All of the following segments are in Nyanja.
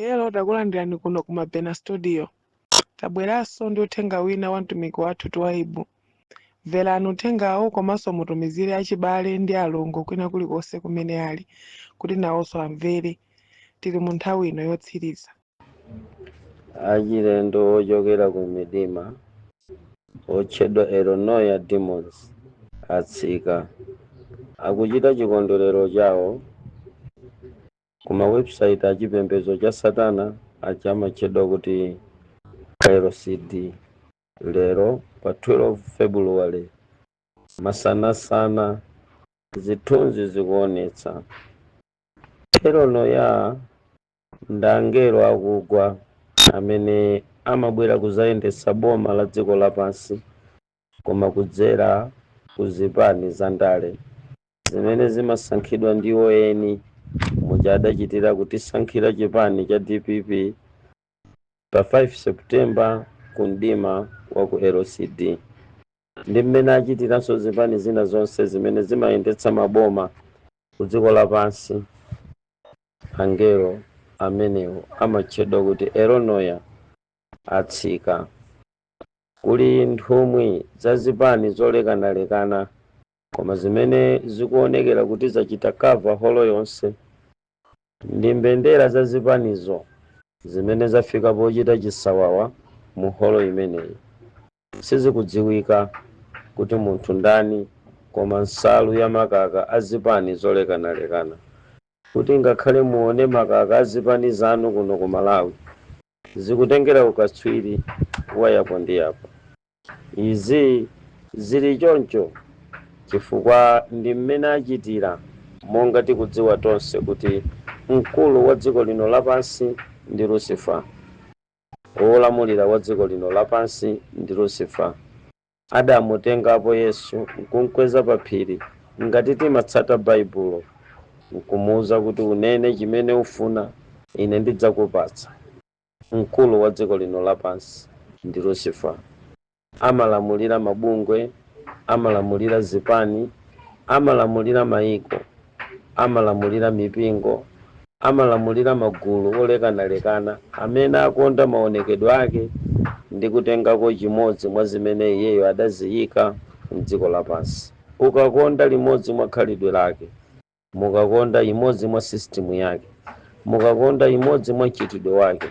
Hello, takulandirani kuno ku Mabena Studio. Tabweranso ndi uthenga wina wa mtumiki wathu Twaibu. Mverani uthengawo komanso mutumizire achibale ndi alongo kwina kulikonse kumene ali kuti nawonso amvere. Tili mu nthawi ino yotsiriza. Achilendo ochokera ku midima otchedwa Eronoya Demons atsika, akuchita chikondwerero chawo ku ma website achipembedzo cha satana aja amatchedwa kuti LCD. Lero pa 12 February masanasana, zithunzi zikuonetsa Eronoya ndi angelo akugwa amene amabwera kuzayendetsa boma la dziko lapansi, koma kudzera ku zipani za ndale zimene zimasankhidwa ndi eni, muja adachitira kutisankhira chipani cha DPP pa 5 September ku mdima wa ku LCD, ndi mmene achitiranso zipani zina zonse zimene zimayendetsa maboma ku dziko lapansi. Angelo amenewo amatchedwa kuti Eronoya atsika. Kuli nthumwi za zipani zolekanalekana, koma zimene zikuonekera kuti zachita cover holo yonse ndi mbendera za zipanizo zimene zafika pochita chisawawa mu holo imeneyi. Sizikudziwika kuti munthu ndani, koma nsalu ya makaka a zipani zolekanalekana, kuti ngakhale muone makaka a zipani zanu kuno ku Malawi, zikutengera ukatswiri wa yapo ndi yapo. Izi zili choncho chifukwa ndi mmene achitira. Monga tikudziwa tonse kuti mkulu wa dziko lino lapansi ndi Lucifer, wolamulira wa dziko lino lapansi ndi Lucifer. Adamutengapo Yesu nkumkweza pa phiri, ngati timatsata Baibulo, nkumuwuza kuti, "Unene chimene ufuna, ine ndidzakupatsa." Mkulu wa dziko lino lapansi ndi Lucifer. Amalamulira mabungwe, amalamulira zipani, amalamulira maiko, amalamulira mipingo, amalamulira magulu olekanalekana amene akonda maonekedwe ake ndi kutengako chimodzi mwa zimene iyeyo adaziyika mdziko lapansi. Ukakonda limodzi mwa khalidwe lake, mukakonda imodzi mwa system yake, mukakonda imodzi mwa mchitidwe wake,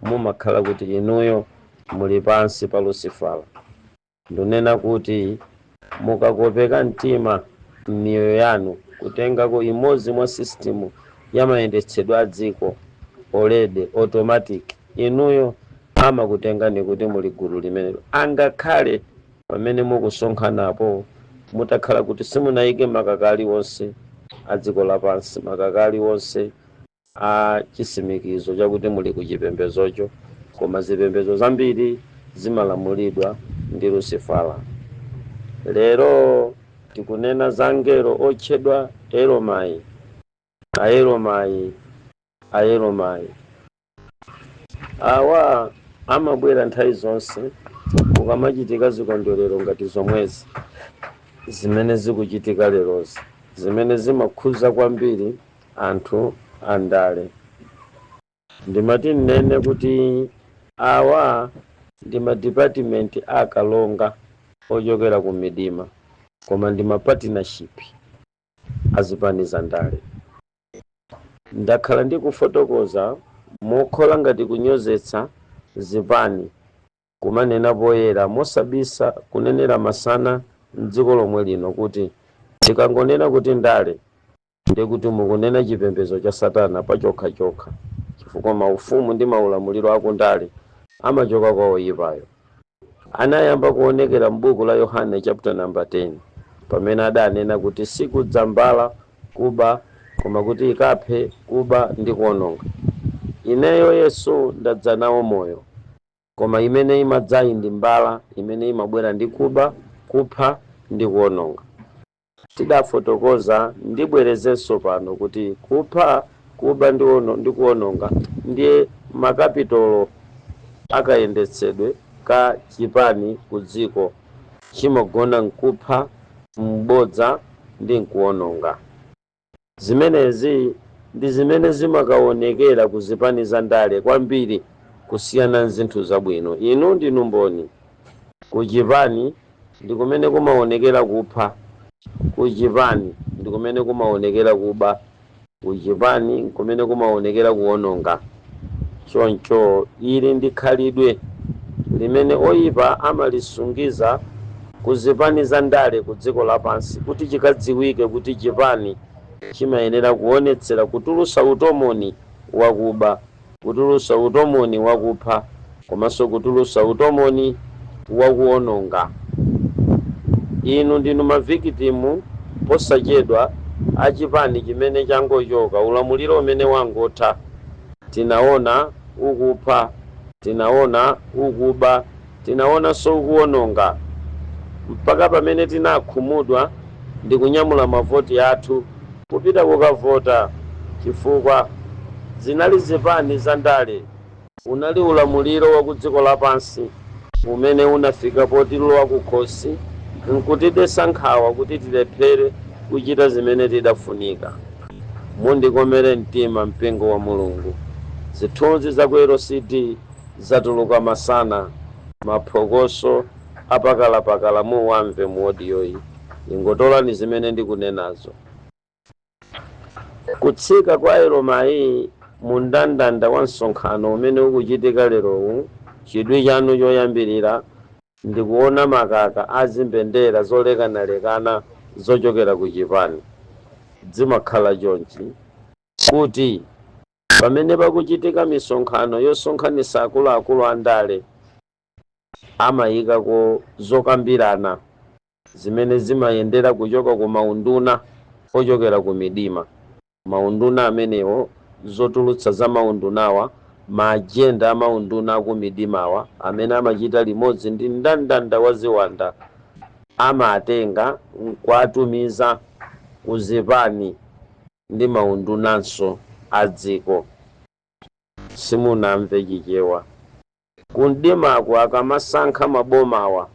mumakhala kuti inuyo muli pansi pa Lucifera. Ndunena kuti mukakopeka mtima m'miyoyo yanu kutengako imodzi mwa system ya mayendetsedwe a dziko, already automatic inuyo amakutengani kuti muli gulu limenelo, angakhale pamene mukusonkhanapo mutakhala kuti simunayike makaka aliwonse a dziko lapansi, makaka aliwonse a chisimikizo chakuti muli ku chipembezocho. Koma zipembezo zambiri zimalamulidwa ndi Lucifera. Lero tikunena za angelo otchedwa Eromai, Aeromai, Aeromai. Awa amabwera nthawi zonse kukamachitika zikondwerero ngati zomwezi zimene zikuchitika lerozi, zimene zimakhuza kwambiri anthu andale. Ndimati nnene kuti awa ndi ma department akalonga ochokera ku midima, koma ndi ma partnership azipani za ndale. Ndakhala ndikufotokoza mokhola ngati kunyozetsa zipani, kumanena poyera mosabisa, kunenera masana mdziko lomwe lino kuti tikangonena kuti ndale, ndikuti mukunena chipembedzo cha satana pachokhachokha, chifukwa maufumu ndi maulamuliro akundale amachoka kwa oyipayo. Anayamba kuonekera m'buku la Yohane chapter number 10, pamene adanena kuti sikudza mbala kuba, koma kuti ikaphe, kuba ndi kuononga. Ineyo Yesu ndadza nawo moyo, koma imene imadzayi ndi mbala imene imabwera ndi kuba, kupha ndi kuononga. Tidafotokoza, ndibwerezenso pano kuti kupha, kuba ndi kuononga ndiye makapitolo akayendetsedwe ka chipani ku dziko. Chimagona nkupha, mbodza ndi nkuononga. Zimenezi Ndi zimene zimakaonekera ku zipani za ndale kwambiri kusiyana nzinthu zabwino. Inu ndinu mboni. Ku chipani ndi kumene kumaonekera kupha, ku chipani ndi kumene kumaonekera kuba, ku chipani kumene kumaonekera kuwononga. Choncho ili ndi khalidwe limene oyipa amalisungiza ku zipani za ndale ku dziko lapansi, kuti chikadziwike kuti chipani chimayenera kuonetsera kutulusa utomoni wakuba, kutulusa utomoni wakupha, komanso kutulusa utomoni wakuwononga. Inu ndinu ma victim posachedwa achipani chimene changochoka, ulamuliro umene wangotha. Tinaona ukupha, tinaona ukuba, tinaonanso ukuwononga, mpaka pamene tinakhumudwa ndi kunyamula mavoti athu kupita kukavota, chifukwa zinali zipani za ndale. Unali ulamuliro wa ku dziko lapansi umene unafika potilowa kukhosi nkutidetsa nkhawa kuti tilephere kuchita zimene tidafunika. Mundikomere mtima, mpingo wa Mulungu. Zithunzi za ku LCD zatuluka masana, maphokoso apakalapakala muwamve mu audio yi. Ingotolani zimene ndikunenazo. Kutsika kwa Eromayi mu mndandanda wa msonkhano umene ukuchitika lerowu, chidwi chanu choyambirira ndikuona makaka azimbendera zolekanalekana zochokera ku chipani. Zimakhala chonchi kuti pamene pakuchitika misonkhano yosonkhanitsa akuluakulu a ndale, amayikako zokambirana zimene zimayendera kuchoka ku maunduna ochokera ku midima. Maunduna amenewo, zotulutsa za maundunawa, ma agenda a maunduna aku midimawa amene amachita limodzi ndi mndandanda wa ziwanda, amatenga nkuatumiza ku zipani ndi maundunanso a dziko. Simunamve Chichewa. Kumdimako akamasankha mabomawa,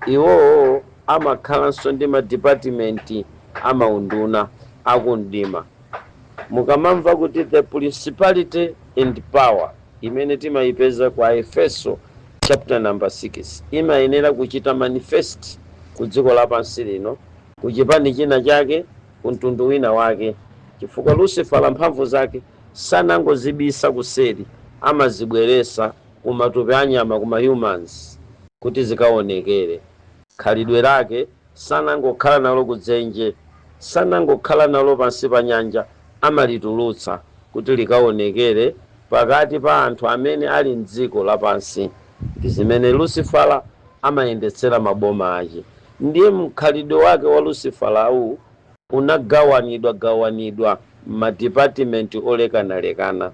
iwowo amakhalanso ndi madipatimenti amaunduna akumdima. Mukamamva kuti the principality and power imene timayipeza kwa Efeso chapter number 6 imayenera kuchita manifest ku dziko lapansi lino, ku chipani china chake, ku mtundu wina wake, chifukwa Lucifer mphamvu zake sanangozibisa kuseri, amazibweresa ku matupi anyama, kuma humans, kuti zikaonekere. Khalidwe lake sanangokhala nalo kudzenje, sanangokhala nalo pansi pa nyanja, amalitulutsa kuti likaonekere pakati pa anthu amene ali mdziko lapansi. Ndi zimene Lucifera amayendetsera maboma ake. Ndiye mkhalidwe wake wa Luciferawu unagawanidwa gawanidwa m'madipatimenti olekanalekana.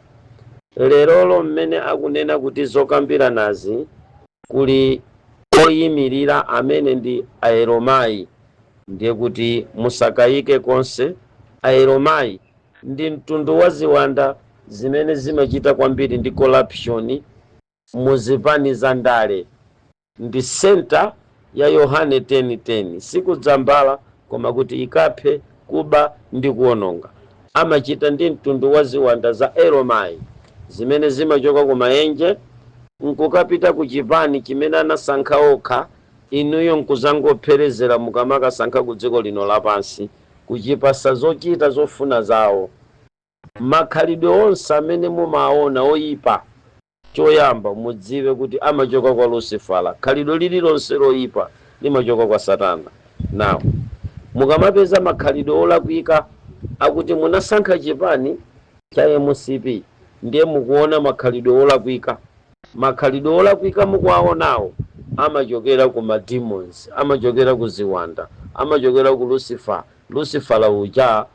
Lerolo mmene akunena kuti zokambiranazi kuli oyimirira amene ndi Aeromayi, ndiye kuti musakayike konse, Aeromayi ndi mtundu wa ziwanda zimene zimachita kwambiri ndi corruption muzipani za ndale. Ndi center ya Yohane 10:10, sikudzambala koma kuti ikaphe, kuba ndi kuwononga. Amachita ndi mtundu wa ziwanda za Eromai zimene zimachoka ku maenje nkukapita ku chipani chimene anasankha okha. Inuyo nkuzangopherezera mukamakasankha ku dziko lino lapansi, kuchipasa zochita zofuna zawo. Makhalidwe onse amene mumaona oyipa, choyamba mudziwe kuti amachoka kwa Lucifera. Khalidwe lililonse loyipa limachoka kwa Satana. Now mukamapeza makhalidwe olakwika akuti munasankha chipani cha MCP, ndiye mukuona makhalidwe olakwika. Makhalidwe olakwika mukuwaonawo amachokera ku ma demons, amachokera ku ziwanda, amachokera ku Lucifer. Lucifer uja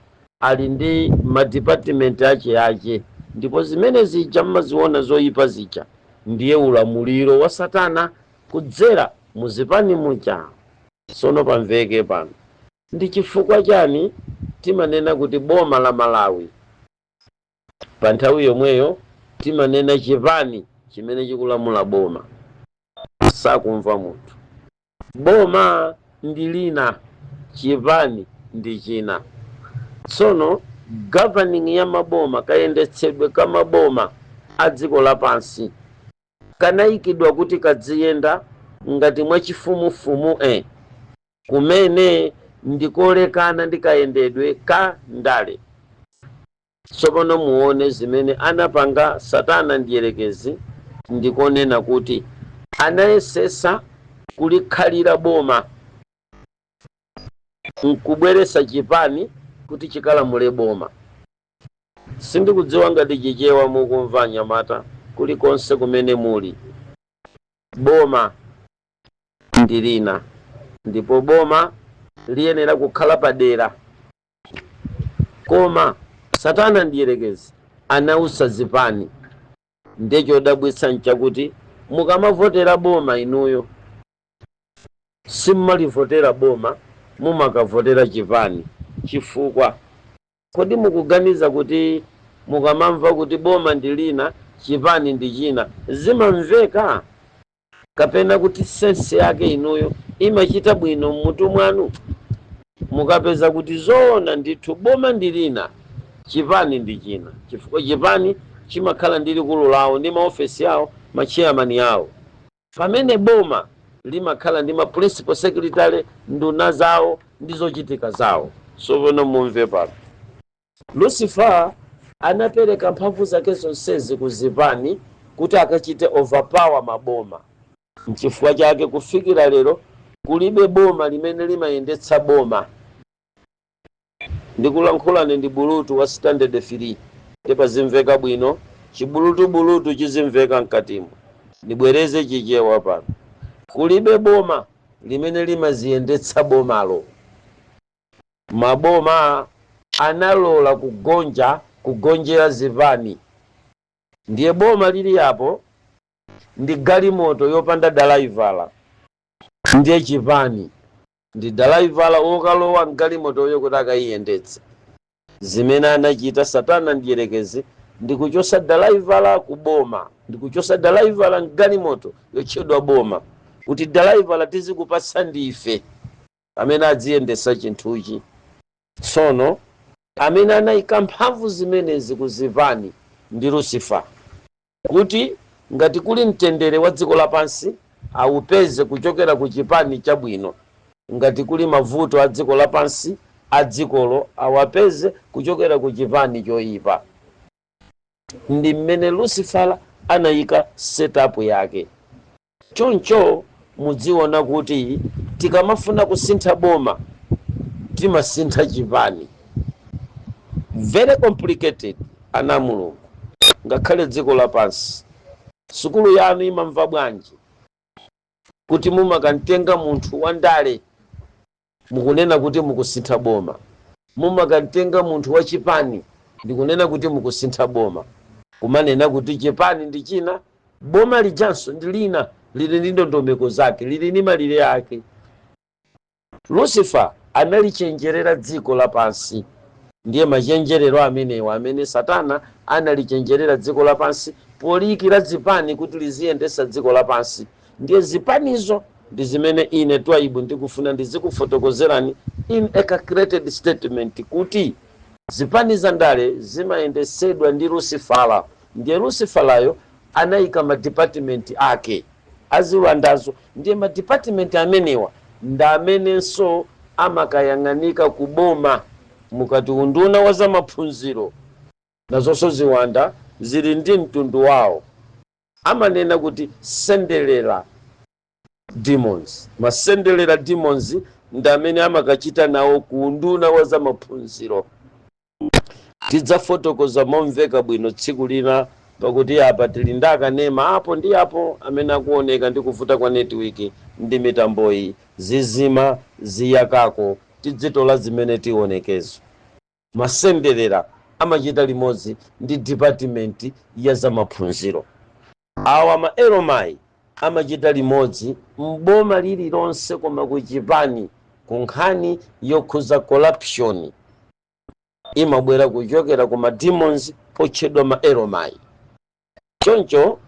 ali ndi madipatimenti ache ache, ndipo zimene zija mmaziona zoyipa zija ndiye ulamuliro wa Satana kudzera muzipani muja. Sono pamveke pano, ndi chifukwa chani timanena kuti boma la Malawi, pa nthawi yomweyo timanena chipani chimene chikulamula boma? Sakumva munthu. Boma ndi lina, chipani ndi china. Tsono Governing ya maboma, kayendetsedwe ka maboma a dziko lapansi kanayikidwa kuti kadziyenda ngati mwachifumufumu kumene ndikolekana ndi kayendedwe ka ndale. Tsopano muone zimene anapanga Satana ndiyerekezi, ndikonena kuti anayesesa kulikhalira boma nkubweresa chipani kuti chikalamule boma. Sindikudziwa ngati Chichewa mukumva, anyamata, kulikonse kumene muli. Boma ndi lina, ndipo boma liyenera kukhala padera, koma Satana ndiyerekezi anausa zipani. Ndiye chodabwitsa nchakuti mukamavotera boma, inuyo simmalivotera boma, mumakavotera chipani. Chifukwa kodi mukuganiza kuti mukamamva kuti boma ndi lina, chipani ndi china, zimamveka kapena kuti sense yake inuyo imachita bwino mmutu mwanu? Mukapeza kuti zoona ndithu boma ndi lina, chipani ndi china, chifukwa chipani chimakhala ndi likulu lawo ndi maofesi awo, machairman awo, pamene boma limakhala ndi ma principal secretary, nduna zawo ndi zochitika zawo. Tsopano mumve pano, Lucifer anapereka mphamvu zake zonsezi ku zipani kuti akachite overpower maboma. Nchifukwa chake kufikira lero kulibe boma limene limayendetsa boma. Ndikulankhulani ndi bulutu wa standard 3, ndipo zimveka bwino, chibulutubulutu chizimveka mkatimo. Ndibwereze Chichewa pano: kulibe boma limene limaziyendetsa bomalo. Maboma analola kugonja, kugonjera zipani. Ndiye boma lili apo ndi galimoto yopanda dalaivala, ndiye chipani ndi dalaivala wokalowa mgalimotoyo kuti akayiyendetse. Zimene anachita Satana ndiyerekezi ndikuchosa dalaivala ku boma, ndikuchosa dalaivala mgalimoto yotchedwa boma, kuti dalaivala tizikupatsa ndife amene adziyendesa chinthuchi. Tsono amene anayika mphamvu zimenezi ku zipani ndi Lucifer, kuti ngati kuli mtendere wa dziko lapansi awupeze kuchokera ku chipani chabwino, ngati kuli mavuto a dziko lapansi a dzikolo awapeze kuchokera ku chipani choyipa. Ndi mmene Lucifer anayika setup yake. Choncho mudziona kuti tikamafuna kusintha boma timasintha chipani. Very complicated, ana Mulungu. Ngakhale dziko lapansi, sukulu yanu imamva bwanji kuti mumakamtenga munthu wandale, mukunena kuti mukusintha boma, mumakamtenga munthu wachipani ndikunena kuti mukusintha boma, kumanena kuti chipani ndi china, boma lijanso ndi lina, lili ndi ndondomeko zake, lili ndi malire ake? Lucifer analichenjerera dziko lapansi. Ndiye machenjerero amenewa amene Satana analichenjerera dziko lapansi poliyikira zipani kuti liziyendesa dziko lapansi. Ndiye zipanizo ndi zimene ine Twaibu ndikufuna ndizikufotokozerani in a calculated statement, kuti zipani za ndale zimayendesedwa ndi Lucifera. Ndiye Luciferayo anayika madepartment ake aziwandazo. Ndiye madepartment amenewa ndi amenenso amakayang'anika ku boma. Mukati unduna wa zamaphunziro, nazonso ziwanda zili ndi mtundu wawo, amanena kuti sendelera demons. Masendelera demons ndi amene amakachita nawo ku unduna wa zamaphunziro. Tidzafotokoza momveka bwino tsiku lina, pakuti apa tili ndi akanema apo ndi apo amene akuoneka ndi kuvuta kwa network ndi mitamboyi, zizima ziyakako, tidzitola zimene tionekezo. Masendelera amachita limodzi ndi department ya zamaphunziro. Awa ma eromai amachita limodzi mboma lililonse, koma ku chipani, ku nkhani yokhuza corruption, imabwera kuchokera ku ma demons otchedwa ma eromai. Choncho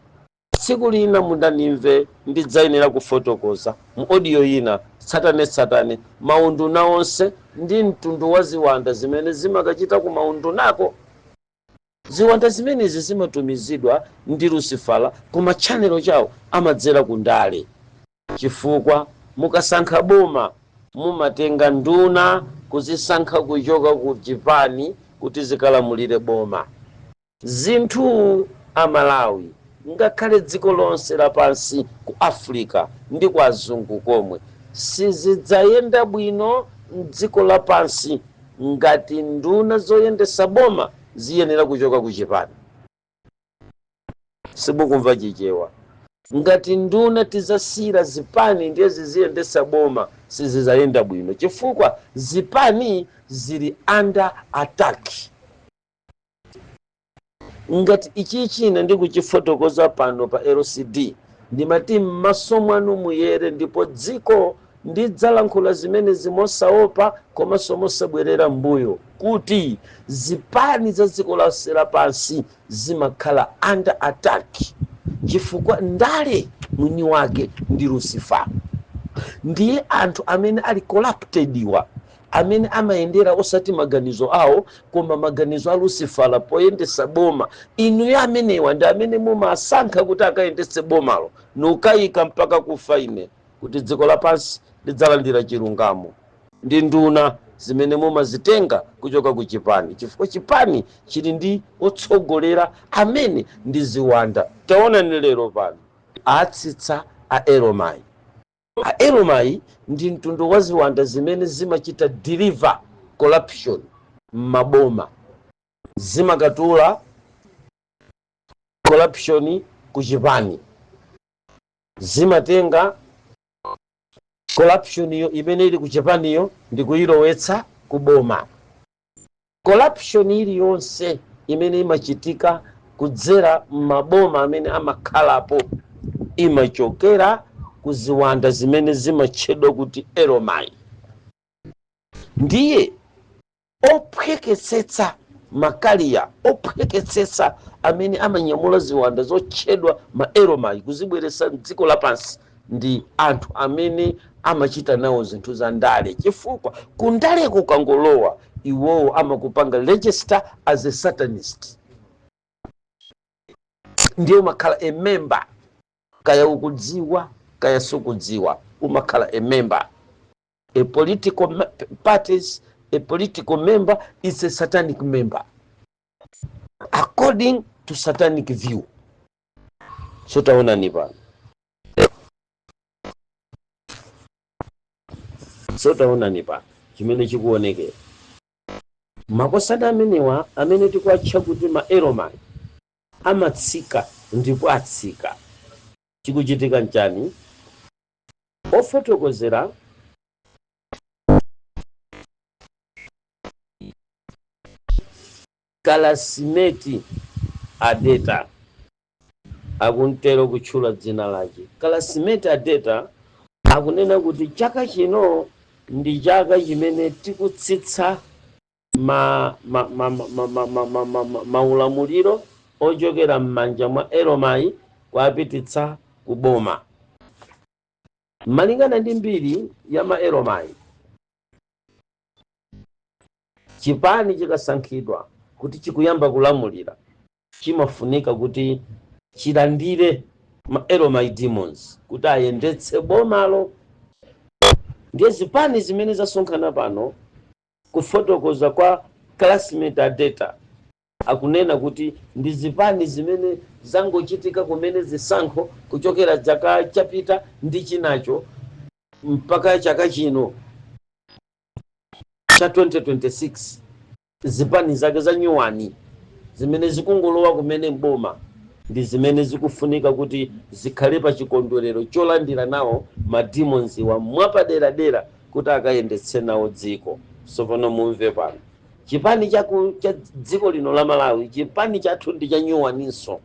Tsiku lina mundanimve ndidzayenera kufotokoza mu audio ina tsatanetsatane maunduna onse ndi mtundu wa ziwanda zimene zimakachita ku maundunako. Ziwanda zimenezi zimatumizidwa ndi Lusifala, koma channel chawo amadzera ku ndale, chifukwa mukasankha boma mumatenga nduna kuzisankha kuchoka ku chipani kuti zikalamulire boma. Zinthu a Malawi ngakhale dziko lonse lapansi, ku Africa ndi kwa azungu komwe, sizidzayenda bwino mdziko lapansi ngati nduna zoyendesa boma ziyenera kuchoka ku chipani. Simukumva Chichewa? Ngati nduna tizasiyira zipani ndiye ziziyendesa boma, sizizayenda bwino, chifukwa zipani zili under attack. Ngati ichi china ndikuchifotokoza pano pa LCD, ndimati m'maso mwanu muyere, ndipo dziko ndidzalankhula zimenezi mosaopa komanso mosabwerera mbuyo, kuti zipani za dziko lonse lapansi zimakhala under attack, chifukwa ndale mwini wake ndi Lucifer. Ndiye anthu amene ali corrupted wa, amene amayendera osati maganizo awo koma maganizo a Lucifera poyendesa boma, inuyo amenewa ndi amene mumasankha kuti akayendetse bomalo. Nukayika mpaka kufa ine kuti dziko lapansi lidzalandira chilungamo ndi nduna zimene mumazitenga kuchoka ku chipani, chifukwa chipani chili ndi otsogolera amene ndi ziwanda. Taonani lero pano atsitsa a Eromai. A Eromai ndi mtundu wa ziwanda zimene zimachita deliver corruption m'maboma, zimakatula corruption ku chipani, zimatenga corruption iyo imene ili ku chipaniyo ndi kuyilowetsa ku boma. Corruption iliyonse imene imachitika kudzera m'maboma amene amakhalapo imachokera ku ziwanda zimene zimatchedwa kuti Eromai. Ndiye ophweketsetsa makaliya, ophweketsetsa amene amanyamula ziwanda zotchedwa ma Eromai kuzibweretsa mdziko lapansi ndi anthu amene amachita nawo zinthu za ndale, chifukwa kundaleko kangolowa iwowo amakupanga register as a satanist, ndiye umakhala a member. Kaya ukudziwa kaya sukudziwa, umakhala a member. A political parties, a political member is a satanic member according to satanic view. So taonani pano, so taonani pano chimene chikuonekera, makosana amenewa amene tikuatcha kuti ma Eromai amatsika ndipo atsika. Chikuchitika nchani? Ofotokozera Kalasimeti Adeta, akuntero kutchula dzina lake Kalasimeti Adeta, akunena kuti chaka chino ndi chaka chimene tikutsitsa maulamuliro ochokera m'manja mwa Eromai kuapititsa ku boma. Malingana ndi mbiri ya ma Eromai, chipani chikasankhidwa kuti chikuyamba kulamulira, chimafunika kuti chilandire ma Eromai demons kuti ayendetse bomalo. Ndiye zipani zimene zasonkhana pano, kufotokoza kwa Classmate Adeta, akunena kuti ndi zipani zimene zangochitika kumene zisankho kuchokera chaka chapita ndi chinacho mpaka chaka chino cha 2026, zipani zake za nyuwani zimene zikungolowa kumene mboma ndi zimene zikufunika kuti zikhale pa chikondwerero cholandira nawo ma demons wa mwapaderadera kuti akayendetse nawo dziko. Tsopano mumve pano, chipani cha dziko lino la Malawi, chipani chathu ndi cha nyuwaninso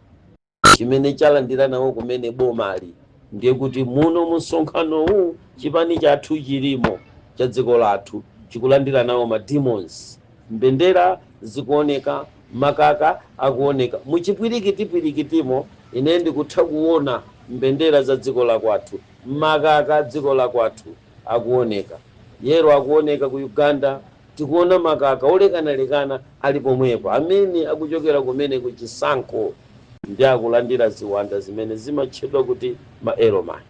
chimene chalandira nawo kumene bomali. Ndiye kuti muno mu msonkhanowu chipani chathu chilimo cha dziko lathu chikulandira nawo ma demons. Mbendera zikuoneka. Makaka akuoneka muchipwirikitipwirikitimo. Ine ndikutha kuona mbendera za dziko la kwathu, makaka a dziko la kwathu akuoneka, yellow akuoneka ku Uganda. Tikuona makaka olekanalekana ali pomwepo amene akuchokera kumene ku chisankho ndi akulandira ziwanda zimene zimatchedwa kuti maeromani.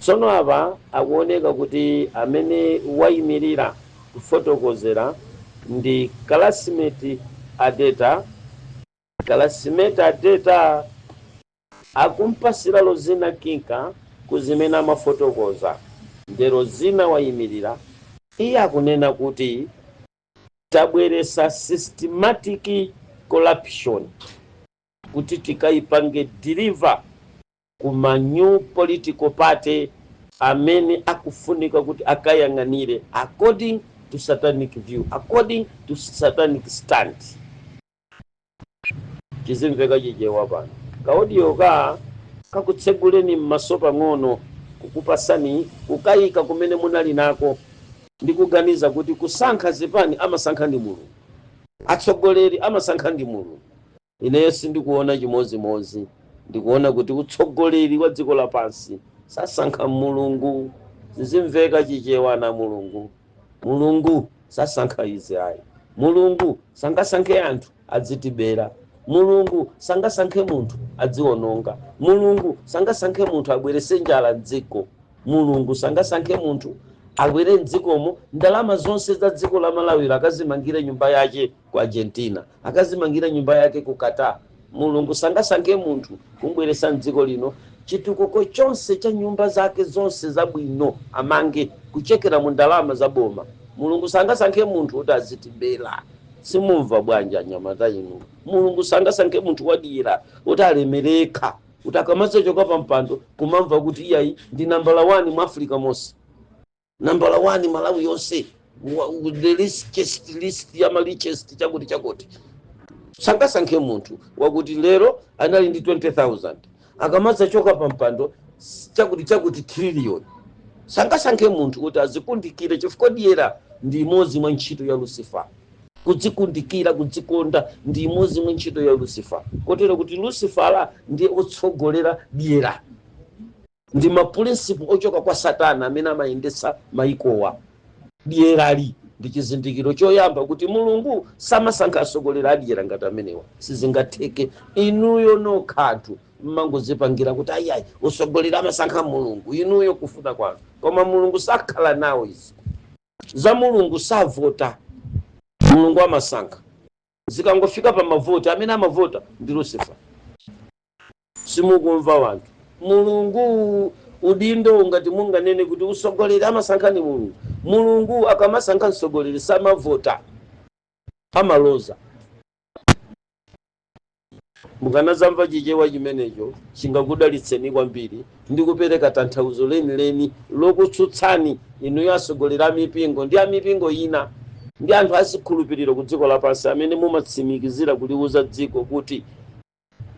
Tsono apa akuoneka kuti amene wayimirira kufotokozera ndi classmate Adeta. Classmate Adeta akumpasira Lozina Kinka ku zimene amafotokoza. Ndero zina wayimirira, iye akunena kuti tabweresa systematic corruption kuti tikayipange deliver kuma new political party amene akufunika kuti akayang'anire according to satanic view, according to satanic stand. Chizimveka Chichewa pano. Ka audio ka kakutseguleni m'maso pang'ono, kukupasani kukayika kumene munali nako ndi kuganiza kuti kusankha zipani amasankha ndi Mulungu, atsogoleri amasankha ndi Mulungu. Ineyo sindikuona chimozimozi. Ndikuona kuti utsogoleri wa dziko lapansi sasankha Mulungu. Zizimveka Chichewa na Mulungu. Mulungu sasankha izi ayi. Mulungu sangasankhe anthu adzitibera. Mulungu sangasankhe munthu adziwononga. Mulungu sangasankhe munthu abwerese njala mdziko. Mulungu sangasankhe munthu abwere mdzikomo, ndalama zonse za dziko la Malawi akazimangire nyumba yake ku Argentina, akazimangire nyumba yake ku Qatar. Mulungu sangasankhe munthu kumbweresa mdziko lino chitukuko chonse cha nyumba zake zonse zabwino amange kuchekera mu ndalama za boma. Mulungu sangasankhe munthu kuti azitibera. Simumva bwanji anyamata inu? Mulungu sangasankhe munthu wadira kuti alemereka, kuti akamachoka pa mpando kumamva kuti iyayi, ndi nambala 1 mu Africa monse, nambala 1 Malawi yonse, the richest list ya ma richest, chakuti chakuti. Sangasankhe munthu wakuti lero anali ndi 20,000, akamadzachoka pa mpando chakuti chakuti trillion. Sangasankhe munthu kuti azikundikire, chifukwa dyera ndi imodzi mwa ntchito ya Lucifer. Kudzikundikira, kudzikonda ndi imodzi mwa ntchito ya Lucifer, kotero kuti Lucifera ndiye otsogolera dyera. Ndi ma principle ochoka kwa Satana amene amayendetsa maikowa. Dyerali ndi chizindikiro choyamba kuti Mulungu samasankha atsogoleri adyera ngati amenewa, sizingatheke. Inuyo nokha anthu mmangodzipangira kuti ayiayi, utsogoleri amasankha Mulungu, inuyo kufuna kwanu, koma Mulungu sakhala nawo izi za Mulungu. Savota Mulungu, amasankha. Zikangofika pa mavoti, amene amavota ndi Lucifer. Simukumva wanthu? Mulungu udindo, ngati munganene kuti usogoleri amasankha ni Mulungu, Mulungu akamasankha mtsogoleri samavota, amaloza. Mukanazamva Chichewa chimenecho, chingakudalitseni kwambiri ndi kupereka tanthauzo lenileni lokutsutsani inuyo atsogoleri a mipingo ndi a mipingo ina ndi anthu azikhulupiriro ku dziko lapansi amene mumatsimikizira kuliuza dziko kuti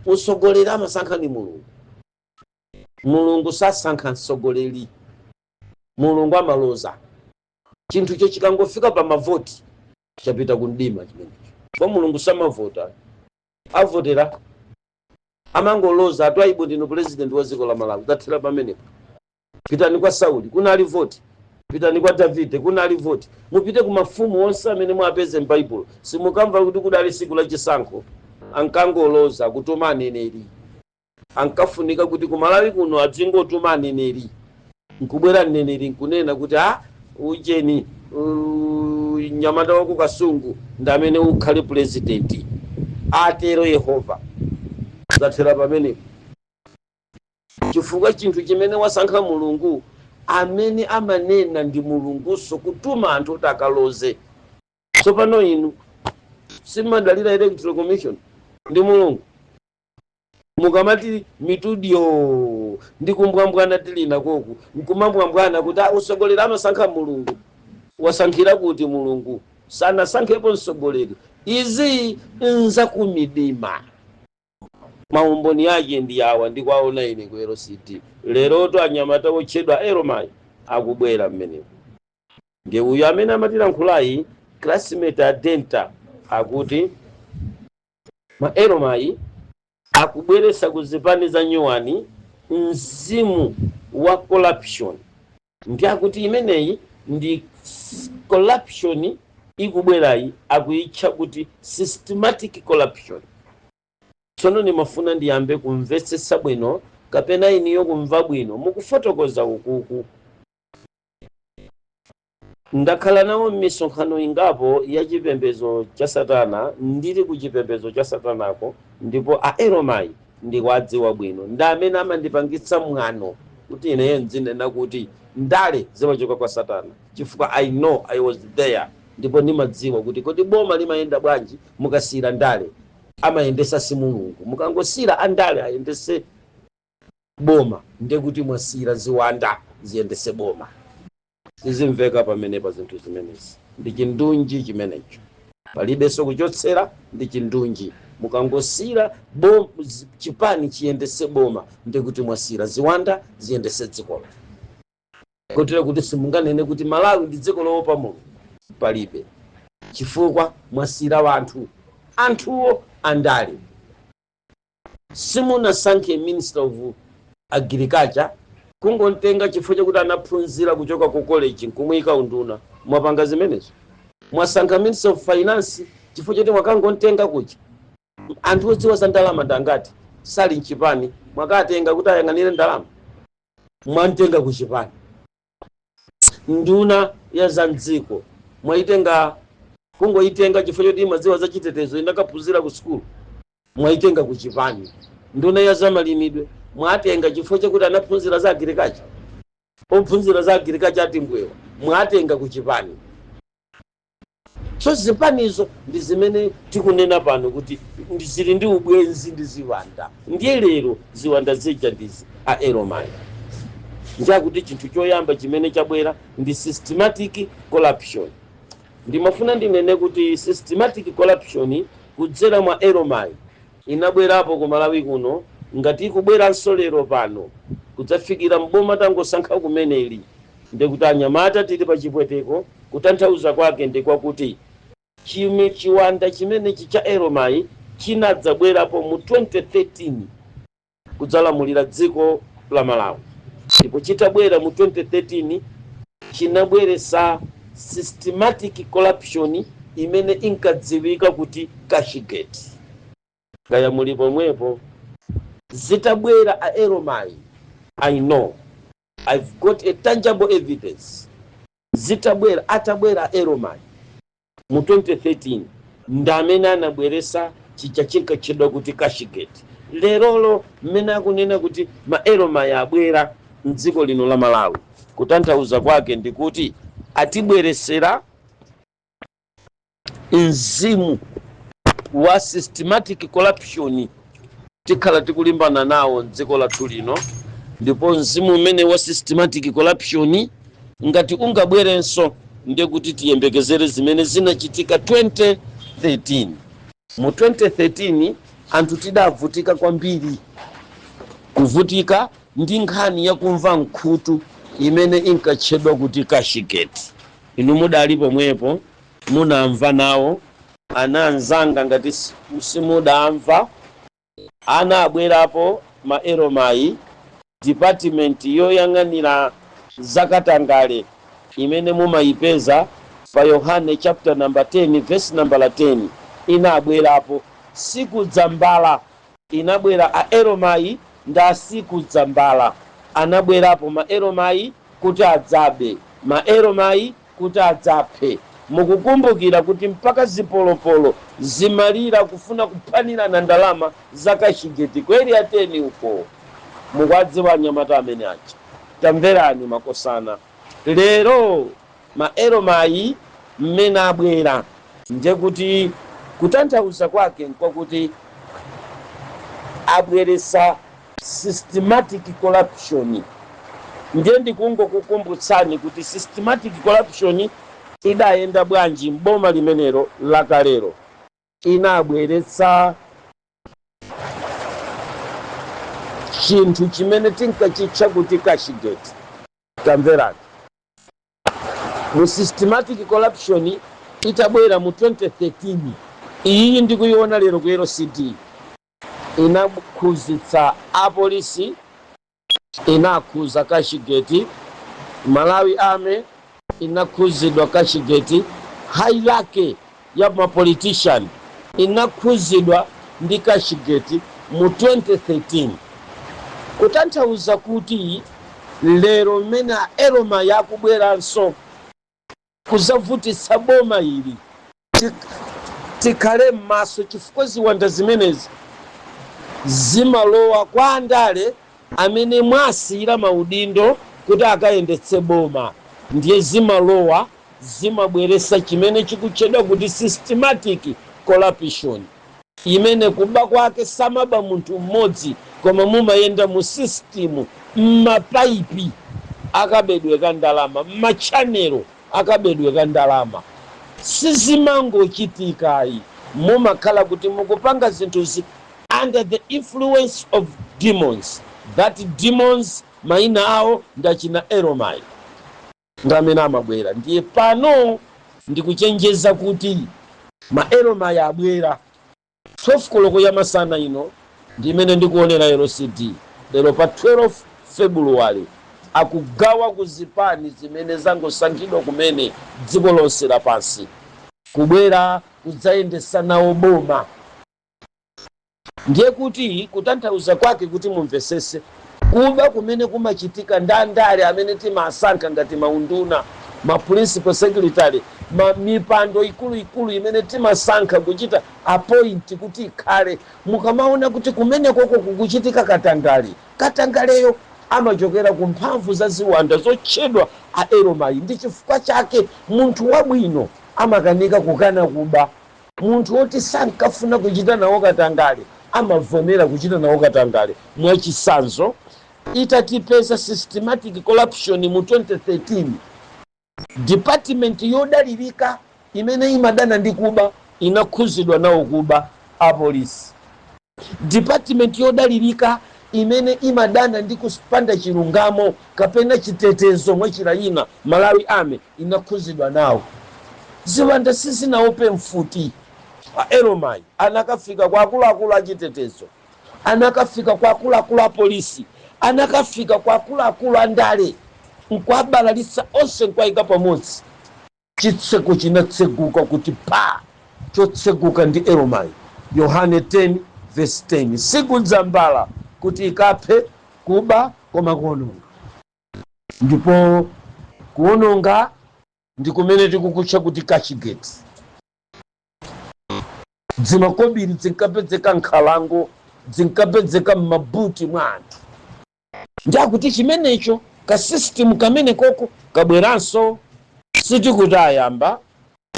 utsogoleri amasankha ni Mulungu. Mulungu sasankha mtsogoleri, Mulungu amaloza. Chinthucho chikangofika pa mavoti, chapita ku mdima chimenecho, kwa Mulungu samavota. Avotera? Amangoloza. "Atwaibu, ndinu president wa dziko la Malawi." Tathera pamenepo. Pitani kwa Sauli, kunali voti. Pitani kwa Davide, kunali voti. Mupite ku mafumu onse amene mwapeze m'Baibulo, simukamva kuti kudali siku la chisankho. Ankangoloza, kutuma aneneri. Ankafunika kuti kumalawi kuno adzingotuma aneneri, nkubwera mneneri nkunena kuti a ujeni, nyamata waku Kasungu ndi amene ukhale president, atero Yehova. Zathera pamenepo, chifukwa chinthu chimene wasankha Mulungu, amene amanena ndi Mulunguso, kutuma anthu kuti akaloze. Tsopano inu simadalira Electoral Commission ndi Mulungu? Mukamati mitudyo ndi kumbwambwana tili nakoku, nkumambwambwana kuti "Ah, usogoleri amasankha Mulungu." Wasankhira kuti? Mulungu sanasankhepo msogoleri. Izi nzakumidima. Maumboni ake ndi awa ndikwaona ine ku LCD leroto. Anyamata otchedwa Eromai akubwera mmeneko. Ndiye uyu amene amatilankhulayi, classmate Adenta, akuti Ma Elomayi akubweretsa ku zipani za nyuwani mzimu wa corruption. Ndi akuti imeneyi ndi corruption ikubwerayi, akuyitcha kuti systematic corruption. Tsono ndimafuna ndiyambe kumvetsetsa bwino, kapena iniyo kumva bwino mukufotokoza ukuku. Ndakhala nawo m'misonkhano ingapo ya chipembedzo cha satana, ndili ku chipembedzo cha satanako, ndipo a Elomayi ndikuwadziwa bwino. Ndi amene amandipangitsa mwano kuti ineyo ndzinena kuti ndale zimachoka kwa satana, chifukwa I know, I was there, ndipo ndimadziwa kuti kodi boma limayenda bwanji mukasiyira ndale. Amayendesa si Mulungu. Mukangosiyira andale ayendese boma, ndekuti mwasiyira ziwanda ziyendese boma. Sizimveka pamenepa zinthu zimenezi. Ndi chindunji chimenecho, palibenso kuchotsera, ndi chindunji. Mukangosiyira chipani chiyendese boma, ndekuti mwasiyira ziwanda ziyendese dzikolo, kotero kuti simunganene kuti Malawi ndi dziko loopa Mulungu. Palibe, chifukwa mwasiyira wanthu, anthuwo andale. Simunasankhe Minister of Agriculture kungontenga chifukwa chakuti anaphunzira kuchoka ku college nkumuyika unduna. Mwapanga zimenezo? Mwasankha Minister of Finance chifukwa choti mwakangontenga kuja? Anthu odziwa za ndalama ndangati sali mchipani? Mwakatenga kuti ayang'anire ndalama? Mwantenga ku chipani. Nduna ya za mdziko mwayitenga kungoyitenga chifukwa choti imadziwa za chitetezo, inakaphunzira ku sukulu? Mwayitenga ku chipani. Nduna ya zamalimidwe mwatenga chifukwa chakuti anaphunzira za agriculture? Ophunzira za agriculture ati mbwewa? Mwatenga ku chipani. So zipanizo ndi zimene tikunena pano kuti zili ndi ubwenzi ndi ziwanda. Ndiye lero ziwanda zija ndizi a Elomayi. Njakuti chinthu choyamba chimene chabwera ndi systematic corruption. Ndimafuna ndinene kuti systematic corruption kudzera mwa Elomayi inabwerapo ku Malawi kuno, ngati ikubweranso lero pano kudzafikira mboma tangosankha kumeneli, ndikuti anyamata tili pa chipweteko. Kutanthauza kwake ndikwakuti chime chiwanda chimenechi cha Elomayi chinadzabwerapo mu 2013 kudzalamulira dziko la Malawi, ndipo chitabwera mu 2013 chinabweresa systematic corruption imene inkadziwika kuti Cashgate. Kaya muli pomwepo? Zitabwera a Elomayi, I know, I've got a tangible evidence, zitabwera, atabwera a Elomayi mu 2013, ndi amene anabweresa chija chinkatchedwa kuti Cashgate. Lerolo mmene akunena kuti ma Elomayi abwera mdziko lino la Malawi, kutanthauza kwake ndikuti atibweresera mzimu wa systematic corruption. Tikhala tikulimbana nawo mdziko lathu lino, ndipo mzimu umene wa systematic corruption ngati ungabwerenso, ndiye kuti tiyembekezere zimene zinachitika 2013. Mu 2013 anthu tidavutika kwambiri, kuvutika ndi nkhani yakumva mkhutu imene inkatchedwa kuti Cashgate. Inu mudali pomwepo, munamva nawo ana anzanga. Ngati simudamva, ana abwerapo ma Elomayi, department yoyang'anira zakatangale imene mumayipeza pa Yohane chapter number 10 verse number 10 inabwerapo. Sikudzambala inabwera a Elomayi ndi asikudzambala. Anabwerapo ma Elomayi kuti adzabe, ma Elomayi kuti adzaphe. Mukukumbukira kuti mpaka zipolopolo zimalira kufuna kuphanirana ndalama za Cashgate ku Area 10 uko? Mukwadziwa anyamata amene aja? Tamverani makosana, lero ma Elomayi mmene abwera, ndiye kuti kutanthauza kwake nkwakuti abweresa systematic corruption. Ndiye ndikungokukumbutsani kuti systematic corruption idayenda bwanji mboma limenelo lakalero. Inabweretsa chinthu chimene tinkachitcha kuti Cashgate. Tamverani, mu systematic corruption itabwera mu 2013, Iyi ndikuiona lero ku LCD inakhuzitsa apolisi, inakhuza Cashgate, Malawi Army inakhuzidwa Cashgate, hierarchy ya mapolitician inakhuzidwa ndi Cashgate mu 2013. Kutanthauza kuti lero mmene Eroma yakubweranso kuzavutitsa boma ili, tikhale m'maso, chifukwa ziwanda zimenezi zimalowa kwa andale amene mwasiyira maudindo kuti akayendetse boma. Ndiye zimalowa, zimabweresa chimene chikutchedwa kuti systematic corruption, imene kuba kwake samaba munthu mmodzi, koma mumayenda mu system, mmapaipi akabedwe ka ndalama, mmachanelo akabedwe ka ndalama. Sizimangochitikayi, mumakhala kuti mukupanga zinthuzi under the influence of demons. That demons, mayina awo ndachina Eromai, ngamene amabwera. Ndiye pano ndikuchenjeza kuti ma Eromai abwera. 12 koloko ya masana ino ndimene ndikuonera LCD lero pa 12 February, akugawa ku zipani zimene zangosankhidwa kumene dziko lonse lapansi, kubwera kudzayendesa nawo boma. Ndiye kuti kutanthauza kwake kuti mumvesese, kuba kumene kumachitika ndi andale amene timasankha ngati maunduna, ma principal secretary, ma mipando ikuluikulu imene timasankha kuchita appoint kuti ikhale, mukamaona kuti kumene koko kukuchitika katangale, katangaleyo amachokera ku mphamvu za ziwanda zotchedwa a Eromai. Ndi chifukwa chake munthu wabwino amakanika kukana kuba. Munthu woti sankafuna kuchita nawo katangale amavomera kuchita nawo katangale. Mwachisanzo, itatipeza systematic corruption mu 2013, department yodalirika imene imadana ndi kuba inakhuzidwa nawo kuba, apolisi. Department yodalirika imene imadana ndi kupanda chilungamo kapena chitetezo mwachira ina, Malawi Army, inakhuzidwa nawo. Ziwanda sizinaope mfuti. A Eromai anakafika kwa akuluakulu achitetezo, anakafika kwa akuluakulu a polisi, anakafika kwa akuluakulu a ndale, nkwabalalitsa onse, nkwayika pamodzi. Chitseko chinatseguka kuti pa chotseguka ndi Eromai. Yohane 10 verse 10: sikudza mbala kuti ikaphe, kuba, koma kuononga. Ndipo kuononga ndi kumene tikukutcha kuti Cashgate. Dzimakobiri zinkapezeka nkhalango, zinkapezeka m'mabuti mwa anthu. Ndiakuti chimenecho ka system kamene koko kabweranso. Sitikuti ayamba,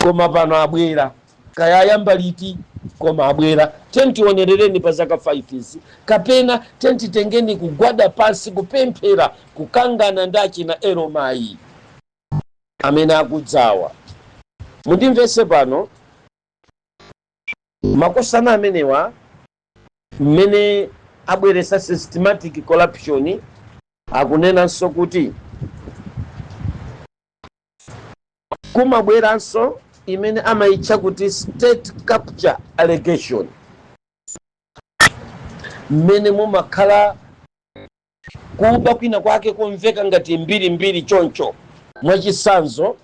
koma pano abwera. Kaya ayamba liti, koma abwera. Tentionerereni pa zaka 5 izi, kapena tentitengeni kugwada pansi, kupemphera, kukangana ndi achina Eromayi amene akudzawa. Mundimvese pano, makosana amenewa mmene abweresa systematic corruption, akunenanso kuti kumabweranso imene amayitcha kuti state capture allegation, mmene mumakhala kuba kwina kwake kumveka ngati mbirimbiri choncho. Mwachisanzo,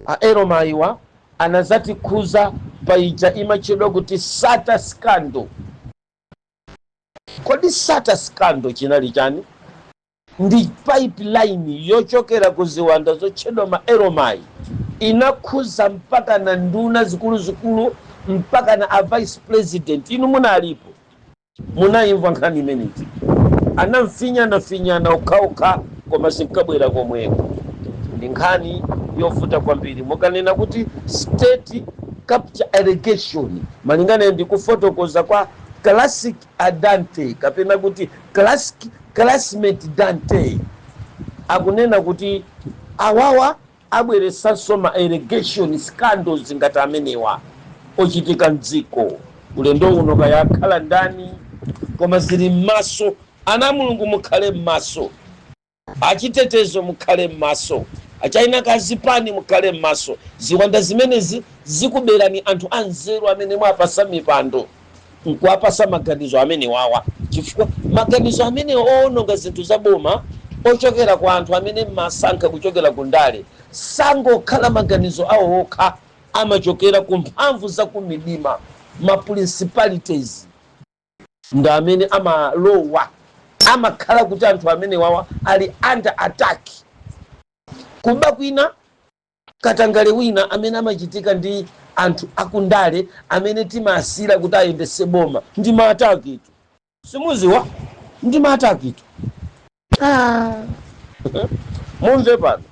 a Eromayiwa anazatikhuza paija imatchedwa kuti Sata scandal. Kodi Sata scandal chinali chani? Ndi pipeline yochokera ku ziwanda zotchedwa ma Eromai, inakhuza mpaka na nduna zikuluzikulu, mpaka na a vice president. Inu munalipo, munayimva nkhani imeneyi. Anamfinyana-finyana okhaokha, koma zinkabwera komweko. Ndi nkhani yovuta kwambiri mukanena kuti state capture allegation, malingana ndi kufotokoza kwa Classic Adante, kapena kuti Classic Classmate Dante, akunena kuti awawa abweresanso ma allegation scandals ngati amenewa ochitika mdziko ulendo uno. Kaya akhala ndani, koma zili m'maso. Ana Mulungu, mukhale m'maso. Achitetezo, mukhale m'maso. Achaina kazipani, mukhale m'maso. Ziwanda zimenezi Zikuberani anthu anzeru amene mwapasa mipando nkuwapasa maganizo amene wawa, chifukwa maganizo amene owononga zinthu za boma ochokera kwa anthu amene mmasankha kuchokera ku ndale sangokhala maganizo awo okha, amachokera ku mphamvu za ku midima. Ma principalities ndi amene amalowa, amakhala kuti anthu amene wawa ali under attack. Kuba kwina, katangale wina amene amachitika ndi anthu akundale amene timasira kuti ayendese boma ndi ma attack tu. Simuziwa, ndi ma attack tu. Ah. Mumve pano,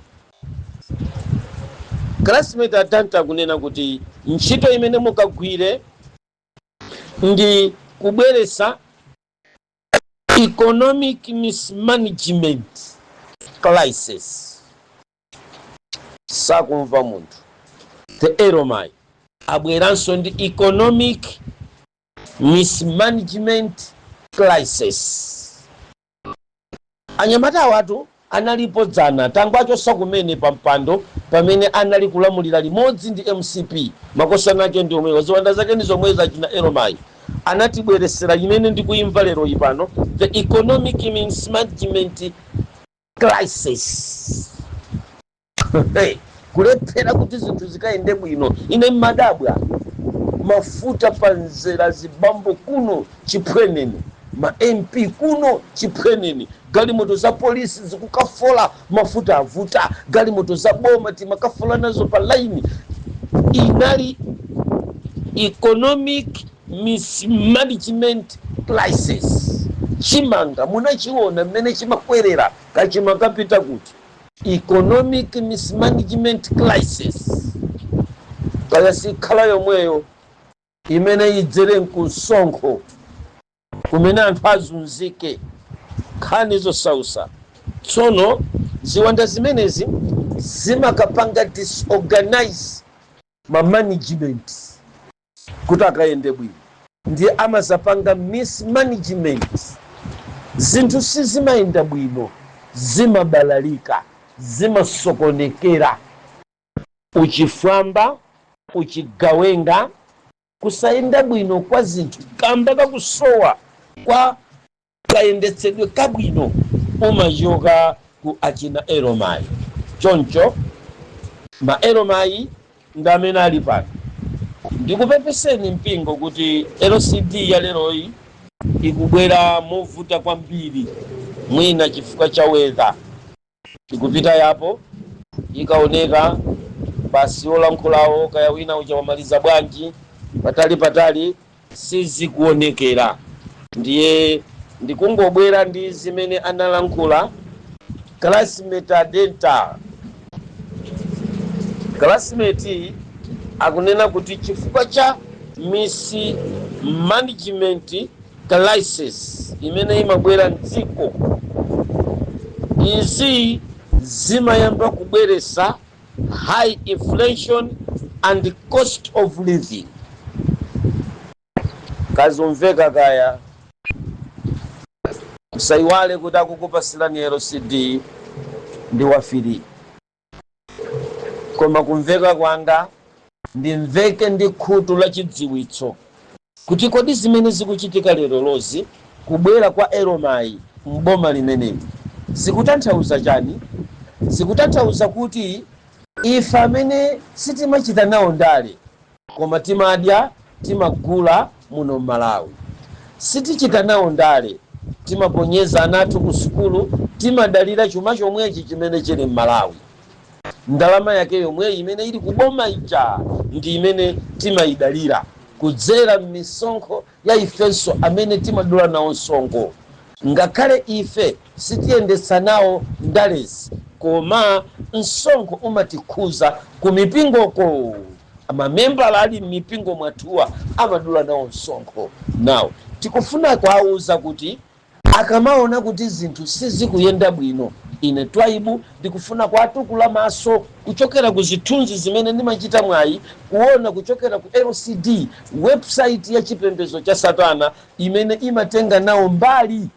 classmate atanta akunena kuti ntchito imene mukagwire ndi kubweresa economic mismanagement crisis. Sakumva munthu. The Eromai abweranso ndi economic mismanagement crisis. Anyamata awatu analipo dzana, tangwachosa kumene pa mpando pamene anali kulamulira limodzi ndi MCP. Makosana ake ndi omwewa, ziwanda zake ndi zomwe zachina Eromai anatibweresera imene ndikuimva lero ipano, the economic mismanagement crisis. Hey, kulephera kuti zinthu zikayende bwino. Ine mmadabwa, mafuta panzera, zibambo kuno chiphwenene, ma MP kuno chiphwenene, galimoto za polisi zikukafola, mafuta avuta, galimoto za boma timakafola nazo pa laini. Inali economic mismanagement crisis. Chimanga munachiona mmene chimakwerera, kachimakapita kuti? Economic mismanagement crisis. Kaya sikhala yomweyo imene idzere mkusonkho kumene anthu azunzike, nkhani zosausa. Tsono ziwanda zimenezi zimakapanga disorganize ma management kuti akayende bwino, ndiye amazapanga mismanagement. Zinthu sizimayenda bwino, zimabalalika, zimasokonekera. Uchifwamba, uchigawenga, kusayenda bwino kwa zinthu kamba kakusowa kwa kayendetsedwe kabwino umachoka ku achina Eromai. Choncho ma Eromai ndi amene ali pano. Ndikupepeseni mpingo kuti LCD ya leroyi ikubwera movuta kwambiri, mwina chifukwa cha weather. Ikupita yapo ikaoneka basi, olankhulawo kaya wina uja wamaliza bwanji, patali patali sizikuonekera. Ndiye ndikungobwera ndi zimene analankhula classmate adenta. Classmate akunena kuti chifukwa cha mismanagement crisis imene imabwera mdziko, izi zimayamba kubweresa high inflation and cost of living. Kazumveka kaya. Msaiwale kuti akukupasirani LCD ndi wa free, koma kumveka kwanga ndimveke ndi khutu la chidziwitso kuti kodi zimene zikuchitika lero lozi, kubwera kwa Eromai mboma limeneli, zikutanthauza chani? Zikutanthauza kuti ife amene sitimachita nawo ndale koma timadya, timagula muno Mmalawi, sitichita nawo ndale, timaponyeza ana athu ku sukulu, timadalira chuma chomwechi chimene chili Mmalawi, ndalama yake yomweyi imene ili kuboma ija ndi imene timayidalira kudzera m'misonkho ya ifenso amene timadula nawo msonkho. Ngakhale ife sitiyendetsa nawo ndalezi, koma msonkho umatikhuza ku mipingoko. Mamembala ali m'mipingo mwathuwa amadula nawo msonkho nawo. Tikufuna kuwauza kuti akamaona kuti zinthu sizikuyenda bwino, ine Twaibu ndikufuna kuatukula maso kuchokera ku zithunzi zimene ndimachita mwayi kuona kuchokera ku LCD website ya chipembedzo cha satana imene imatenga nawo mbali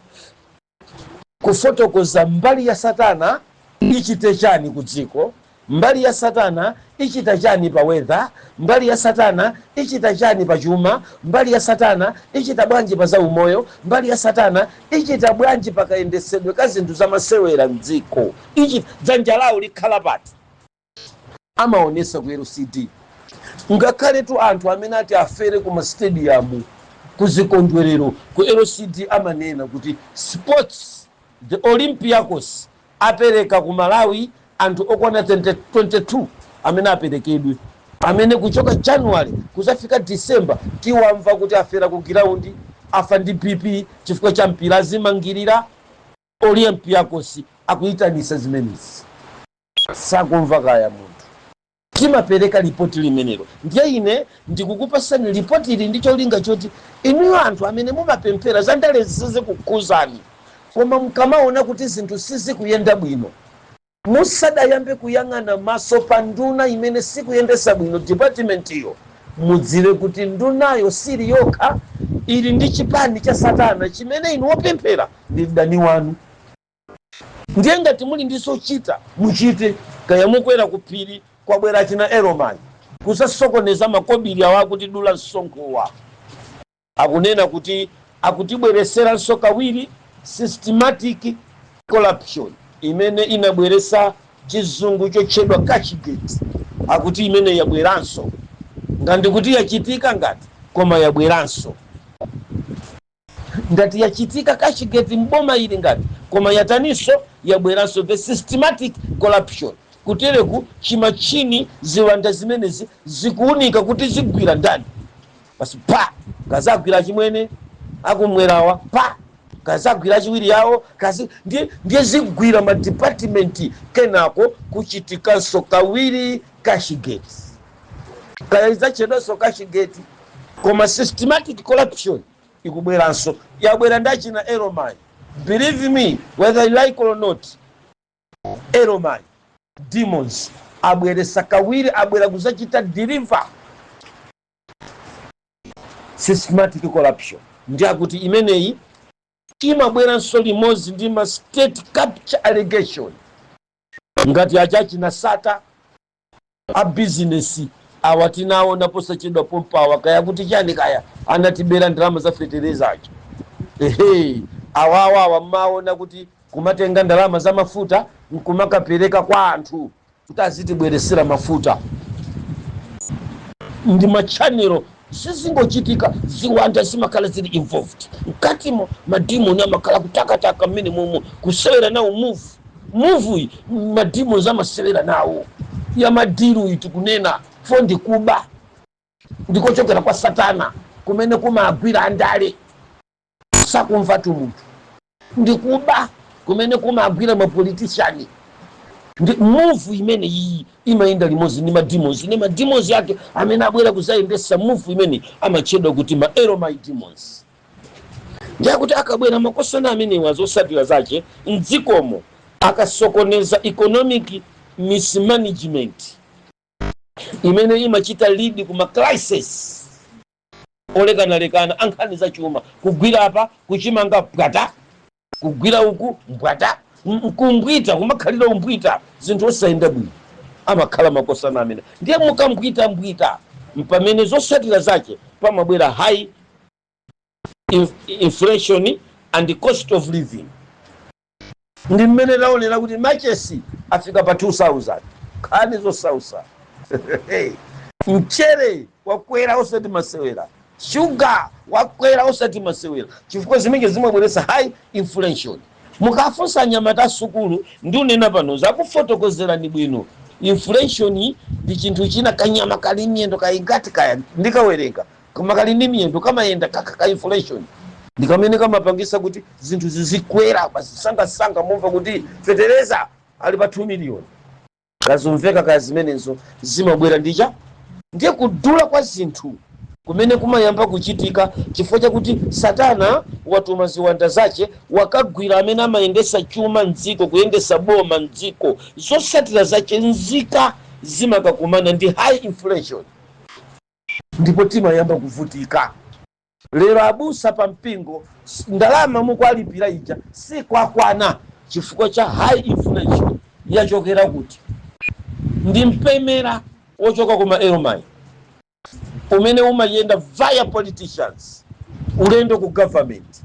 kufotokoza mbali ya satana ichite chani ku dziko. Mbali ya Satana ichita chani pa weather? Mbali ya Satana ichita chani pa chuma? Mbali ya Satana ichita bwanji pa zaumoyo? Mbali ya Satana ichita bwanji pakayendesedwe ka zinthu zamasewera mdziko? Ichi dzanja lawo likhala pati? Amaonesa ku LCD. Ngakhale tu anthu amene ati afere ku mastadium, kuzikondwerero, ku LCD amanena kuti sports, the Olympiacos apereka ku Malawi anthu okwana 20 22 amene aperekedwe, amene kuchoka January kuzafika December tiwamva kuti afera ku ground, afa ndi BP chifukwa cha mpira, azimangirira. Olympiacos akuyitanisa zimenezi, sakumva kaya munthu. Timapereka lipoti limenelo. Ndiye ine ndikukupasani lipoti ili ndi cholinga choti inuyo anthu amene mumapemphera, zandale zizikukhuzani, koma mukamaona kuti zinthu sizikuyenda bwino, musadayambe kuyang'ana maso pa nduna imene sikuyendesa bwino department iyo, mudziwe kuti ndunayo sili yokha, ili ndi chipani cha Satana chimene inu wopemphera ndi mdani wanu. Ndiye ngati muli ndi zochita, muchite. Kaya mukwera ku phiri, kwabwera china Eromani kusasokoneza makobiri awo akuti dula msonkhowa, akunena kuti akutibwereseranso kawiri systematic corruption imene inabweresa chizungu chotchedwa Cashgate. Akuti imene yabweranso, ngandi kuti yachitika ngati, koma yabweranso. Ngati yachitika Cashgate mboma ili ngati, koma yataninso? Yabweranso the systematic corruption. Kutereku chimachini, ziwanda zimenezi zikuunika kuti zigwira ndani basi, pa kazagwira chimwene akumwerawa, pa kazagwira chiwiri yawo kazi, ndiye zigwira ma department. Kenako kuchitikanso kawiri Cashgate, kaya idzachedwanso Cashgate, koma systematic corruption ikubweranso, yabwera ndachina Eromai. Believe me, whether you like or not, Eromai demons abweresa kawiri, abwera kuzachita deliver systematic corruption. Ndi akuti imeneyi imabweranso limodzi ndi ma state capture allegation, ngati achachina Sata a business awa tinaona posachedwa pompawa, kaya kuti chani, kaya anatibera ndalama za feterezacho. Ehe, awawa awa mmaona kuti kumatenga ndalama za mafuta nkumakapereka kwa anthu kuti azitibweresera mafuta ndi ma channel. Sizingochitika, ziwanda zimakhala zili involved mkatimo. Madimoni amakhala kutakataka mmene momo, kusewera nawo move move iyi. Mademons amasewera nawo ya ma deal iyi tikunena fo ndikuba, ndikochokera kwa Satana kumene kumagwira andale, sakumva tu munthu. Ndikuba kumene kumagwira ma politician. Ndi move imene iyi imayenda limodzi ndi mademons, ndi mademons yake amene abwera kuzayendesa move imene amatchedwa kuti ma Eromai demons. Ndiyakuti akabwera makosana amenewa, zosatira zache mdzikomo akasokoneza economic mismanagement imene imachita lead kuma crisis olekanalekana ankhani zachuma, kugwira apa kuchimanga bwata, kugwira uku mbwata, kumbwita, kumakhalira umbwita, zinthu osayenda bwino. Amakhala makosana amene ndiye mukambwita mbwita, mpamene zosatira zache pamabwera high inflation and cost of living. Ndi mmene taonera kuti machesi afika pa 2000, nkhani zosausa. Mchere wakwera osati masewera, shuga wakwera osati masewera, chifukwa zimene zimabweretsa high inflation. Mukafunsa anyamata asukulu, ndi unena pano zakufotokozerani bwino. Inflation ndi chinthu china, kanyama kali miyendo kaingati, kaya ndikawerenga, koma kali ndi miyendo, kamayenda kaka ka inflation, ndi kamene kamapangisa kuti zinthu zizikwera basi sangasanga. Mumva kuti fetereza ali pa 2 million, kazumveka kaya. Zimenezo zimabwera ndicha ndiye kudula kwa zinthu kumene kumayamba kuchitika chifukwa chakuti Satana watuma ziwanda zache, wakagwira amene amayendesa chuma mdziko, kuyendesa boma mdziko. Zosatira zache nzika zimakakumana ndi high inflation, ndipo timayamba kuvutika. Lero abusa pa mpingo, ndalama mukwalipira ija sikwakwana chifukwa cha high inflation. Yachokera kuti? Ndi mpemera wochoka kuma Eromai umene umayenda via politicians, ulendo ku government,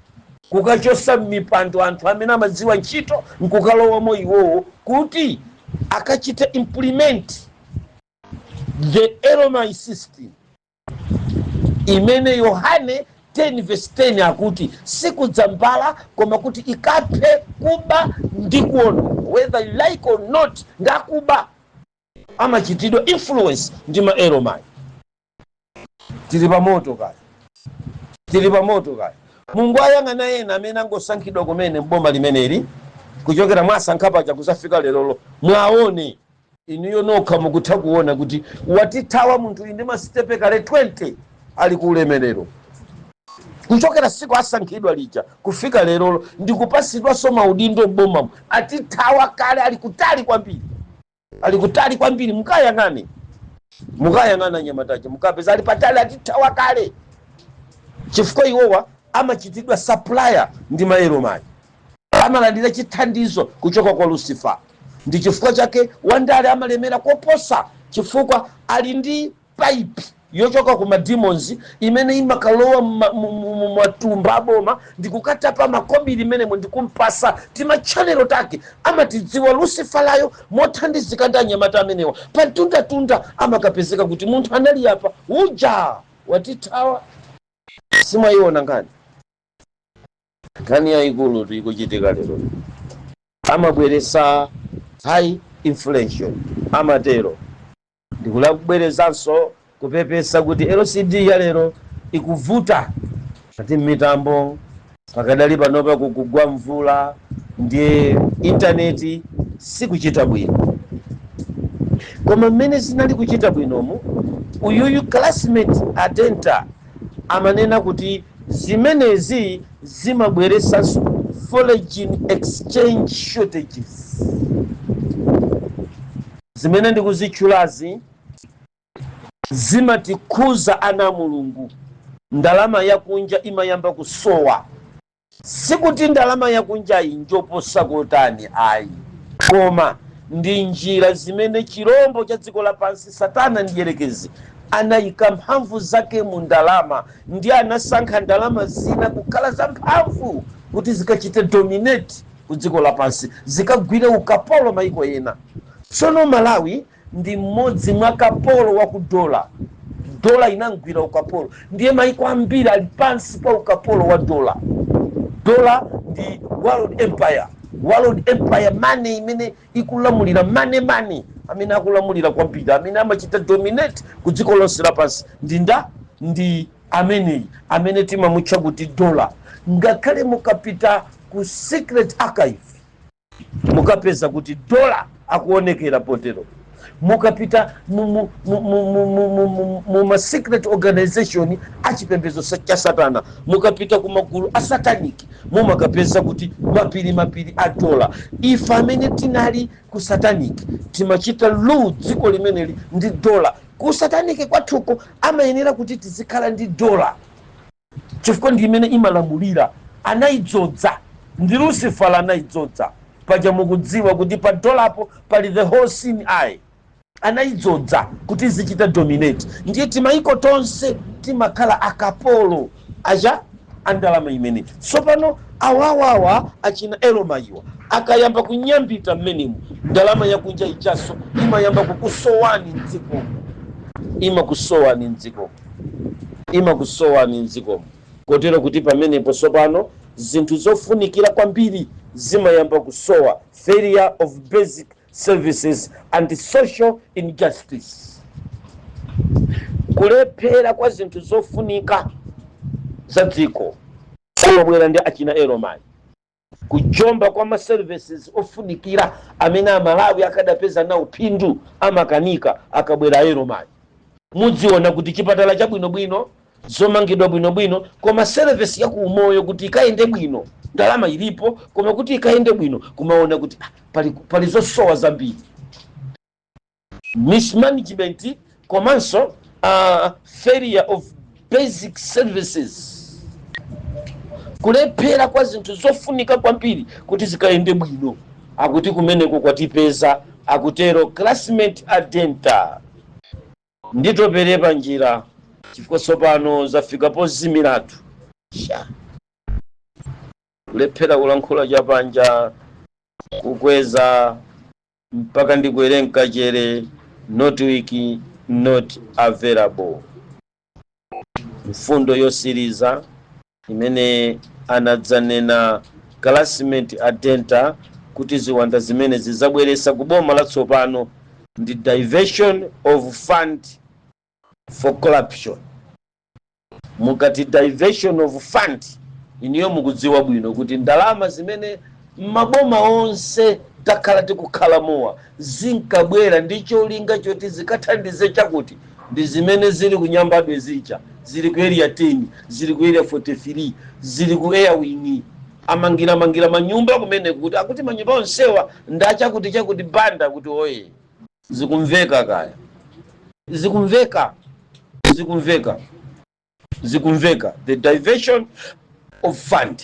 kukachosa mipando anthu amene amadziwa ntchito nkukalowamo iwowo kuti akachite implement the Eromai system imene Yohane 10 verse 10 akuti sikudzambala koma kuti ikaphe, kuba ndi kuononga. Whether you like or not, ndakuba amachitidwa influence ndi ma Eromai. Tili pamoto kaya, tili pamoto kaya. Mungu ayang'ana ena amene angosankhidwa kumene mboma limeneli, kuchokera mwasankha paja kusafika lerolo, mwaone inuyo nokha mukutha kuona kuti watithawa munthu ndi masitepe kale 20 ali ku ulemerero. Kuchokera siku asankhidwa lija kufika lerolo ndikupasidwanso maudindo mbomamo, atithawa kale, ali kutali kwambiri, ali kutali kwambiri. Mukayang'ane, mukayang'ana nyamataja, mukapeza ali patali, atithawa kale, chifukwa iwowa amachitidwa supplier ndi maeromai, amalandira chithandizo kuchoka kwa Lucifer. Ndi chifukwa chake wandale amalemera koposa, chifukwa ali ndi pipe yochoka ku mademons imene imakalowa mumatumba aboma ndikukatapa makobiri imenemo ndikumpasa timachanelo take amatidziwa Luciferayo, mothandizika ndi anyamata amenewa. Pamtundatunda amakapezeka kuti munthu anali apa uja watithawa. Simwayiona nkhani? Nkhani yayikulu tikuchitika lero. Amabweresa high inflation, amatero. Ndikulabwerezanso kupepesa kuti LCD ya lero ikuvuta ati mitambo pakadali panopa, kukugwa mvula, ndiye intaneti sikuchita bwino. Koma mmene zinali kuchita bwinomu, uyuyu classmate atenta amanena kuti zimenezi zimabweresanso foreign exchange shortages. Zimene ndikuzitchulazi zimatikhuza ana a Mulungu. Ndalama yakunja imayamba kusowa. Sikuti ndalama yakunjayi njoposa kotani, ayi, koma ndi njira zimene chirombo cha dziko lapansi, Satana ndi Yerekezi, anayika mphamvu zake mu ndalama, ndi anasankha ndalama zina kukhala za mphamvu kuti zikachite dominate ku dziko lapansi, zikagwire ukapolo maiko ena. Tsono Malawi ndi mmodzi mwa kapolo wa ku dola. Dola inamgwira ukapolo, ndiye maiko ambiri ali pansi pa ukapolo wa dola. Dola ndi world empire, world empire money imene ikulamulira, money amene akulamulira kwambiri, amene amachita dominate ku dziko lonse lapansi ndi nda ndi ameneyi amene timamutcha kuti dola. Ngakhale mukapita ku secret archive mukapeza kuti dola akuonekera potero. Mukapita mu ma secret organization achipembedzo cha satana, mukapita ku magulu a satanic, mumakapeza kuti mapiri mapiri a dola. Ife amene tinali ku satanic timachita lu dziko limeneli ndi dola. Ku satanic kwathuko amayenera kuti tizikhala ndi dola, chifukwa ndi imene imalamulira. Anayidzodza ndi Lucifer, anayidzodza paja. Mukudziwa kuti pa dolapo pali the all seeing eye. Anayidzodza kuti zichita dominate, ndiye timaiko tonse timakhala akapolo aja andalama imene. Tsopano awawawa achina elomayiwa akayamba kunyambita mmenemu, ndalama yakunja ichaso imayamba kukusowani mdzikomo, imakusowani mdzikomo, imakusowani mdzikomo, kotero kuti pamenepo tsopano zinthu zofunikira kwambiri zimayamba kusowa, failure of basic services and social injustice, kulephera kwa zinthu zofunika za dziko kumabwera ndi achina eromai. Kujomba kwa ma services ofunikira amene Amalawi akadapeza nawo phindu amakanika akabwera eromai. Mudziona kuti chipatala chabwinobwino, zomangidwa bwinobwino, koma service ya kuumoyo kuti ikayende bwino, ndalama ilipo, koma kuti ikayende bwino kumaona kuti pali zosowa zambiri, mismanagement komanso failure of basic services, kulephera kwa zinthu zofunika kwambiri kuti zikayende bwino. Akuti kumeneko kwatipeza Akutero Classmate Adenta. Nditopere pa njira chifukwa tsopano zafika pozimiratu. Sha, kulephera kulankhula chapanja, kukweza mpaka ndikwere mkachere. Network not available. Mfundo yosiriza imene anadzanena Classmate Adenta kuti ziwanda zimene zizabweresa ku boma latsopano ndi diversion of fund for corruption. Mukati diversion of fund, iniyo mukudziwa bwino kuti ndalama zimene maboma onse takhala tikukhala mowa zinkabwera ndi cholinga choti zikathandize chakuti, ndi zimene zili ku Nyambadwe zija, zili ku Area 10, zili ku Area 43, zili ku Air Wing. Amangira mangira manyumba kumene kuti akuti manyumba onsewa ndachakuti chakuti banda kuti oye. Zikumveka kaya? Zikumveka, zikumveka, zikumveka. The diversion of fund,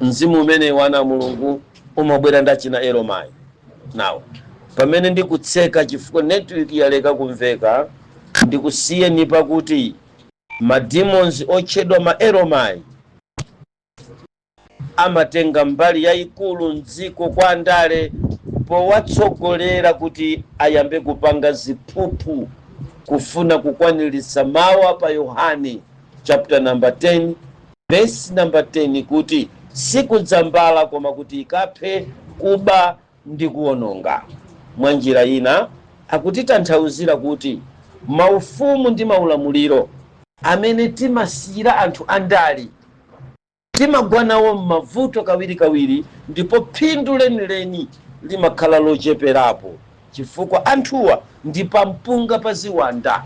mzimu umene wana Mulungu umabwera ndachina Eromai. Now pamene ndikutseka chifukwa network yaleka kumveka, ndikusiyeni pakuti ma demons otchedwa ma Eromai amatenga mbali yayikulu mdziko kwa andale powatsogolera kuti ayambe kupanga ziphuphu kufuna kukwaniritsa mawu pa Yohane chapter number 10 verse number 10 kuti sikudzambala koma kuti ikaphe, kuba ndi kuwononga. Mwa njira ina akutitanthauzira kuti maufumu ndi maulamuliro amene timasiyira anthu andale timagwa nawo m'mavuto kawirikawiri, ndipo phindu lenileni limakhala locheperapo chifukwa anthuwa ndi pampunga pa ziwanda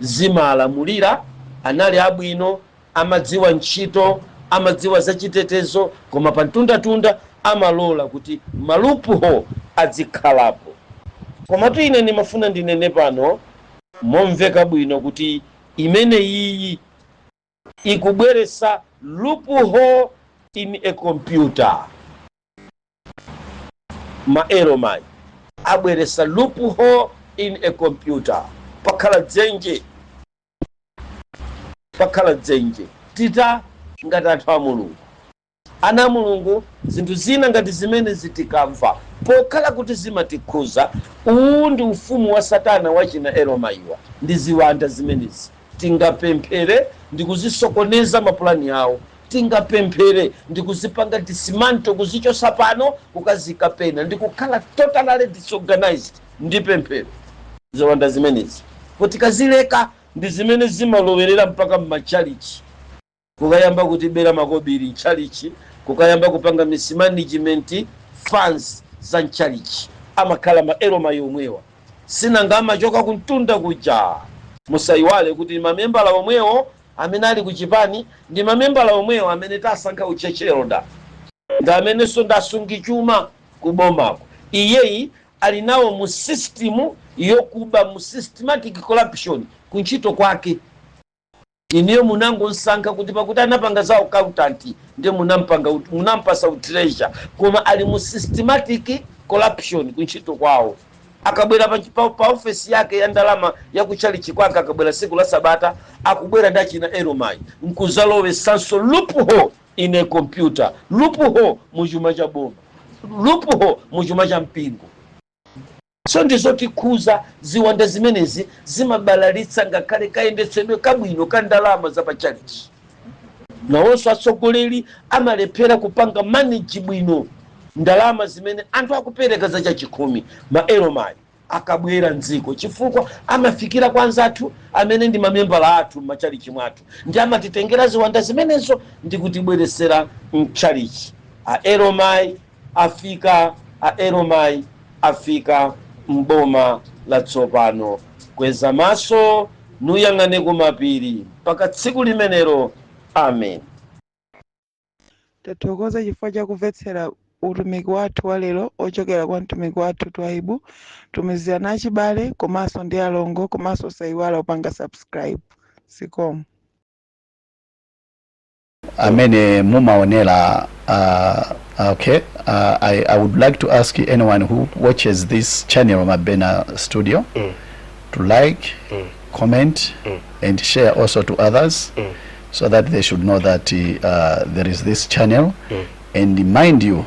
zimalamulira. Anali abwino, amadziwa ntchito, amadziwa zachitetezo, koma pa mtundatunda amalola kuti ma loophole azikhalapo. Komatu ine ndimafuna ndinene pano momveka bwino kuti imene iyi ikubweresa loophole in a computer. Ma Eromai abweresa loophole in a computer. Pakhala dzenje, pakhala dzenje. Tita ngati anthu a Mulungu, ana a Mulungu, zinthu zina ngati zimene zitikamva pokhala kuti zimatikhuza, uwu ndi ufumu wa Satana wachina Eromaiwa ndi ziwanda zimenezi, tingapemphere ndi kuzisokoneza mapulani awo, tingapemphere ndi kuzipanga dismantle, kuzichosa pano kukazika pena ndi kukhala totally disorganized ndi pemphero. Ziwanda zimenezi kuti kazileka ndi zimene zimalowerera mpaka mmachalichi, kukayamba kutibera makobiri mchalichi, kukayamba kupanga mismanagement funds za mchalichi. Amakhala ma Eroma yomwewa, sinanga amachoka kumtunda kuja. Musayiwale kuti mamembala omwewo amene ali kuchipani ndi mamembala omwewo amene tasankha uchecheroda, ndi amenenso ndasungichuma kubomako. Iyeyi ali nawo mu system yokuba, mu systematic corruption kuntchito kwake. Iniyo munangosankha kuti pakuti anapanga za accountant ndiye munampasa utreasure, koma ali mu systematic corruption kuntchito kwawo. Akabwera pa ofesi yake ya ndalama ya kuchalichi kwake, akabwera siku la Sabata, akubwera ndi achina Eromai nkuzalowesanso loophole in a computer, loophole mu chuma cha boma, loophole mu chuma cha mpingo. So ndizotikhuza. Ziwanda zimenezi zimabalalitsa ngakhale kayendetsedwe kabwino ka ndalama zapachalichi. Nawonso atsogoleri amalephera kupanga manage bwino ndalama zimene anthu akupereka za chachikhumi. Ma Eromai akabwera mdziko, chifukwa amafikira kwa anzathu amene ndi mamembala athu m'machalichi mwathu, ndi amatitengera ziwanda zimenezo ndi kutibweresera mchalichi. A Eromai afika, a Eromai afika mboma latsopano. Kweza maso nuyang'ane kumapiri mpaka tsiku limenelo. Amen. Tathokoza chifukwa chakumvetsera utumiki wathu wa lero ochokera kwa mtumiki wathu Twaibu. Tumizirana achibale komanso ndi alongo, komanso usayiwala kupanga subscribe. Zikomo. Amene mumaonera. Okay, I would like to ask anyone who watches this channel, Mabena Studio, to like, comment, and share also to others so that they should know that there is this channel. And mind you,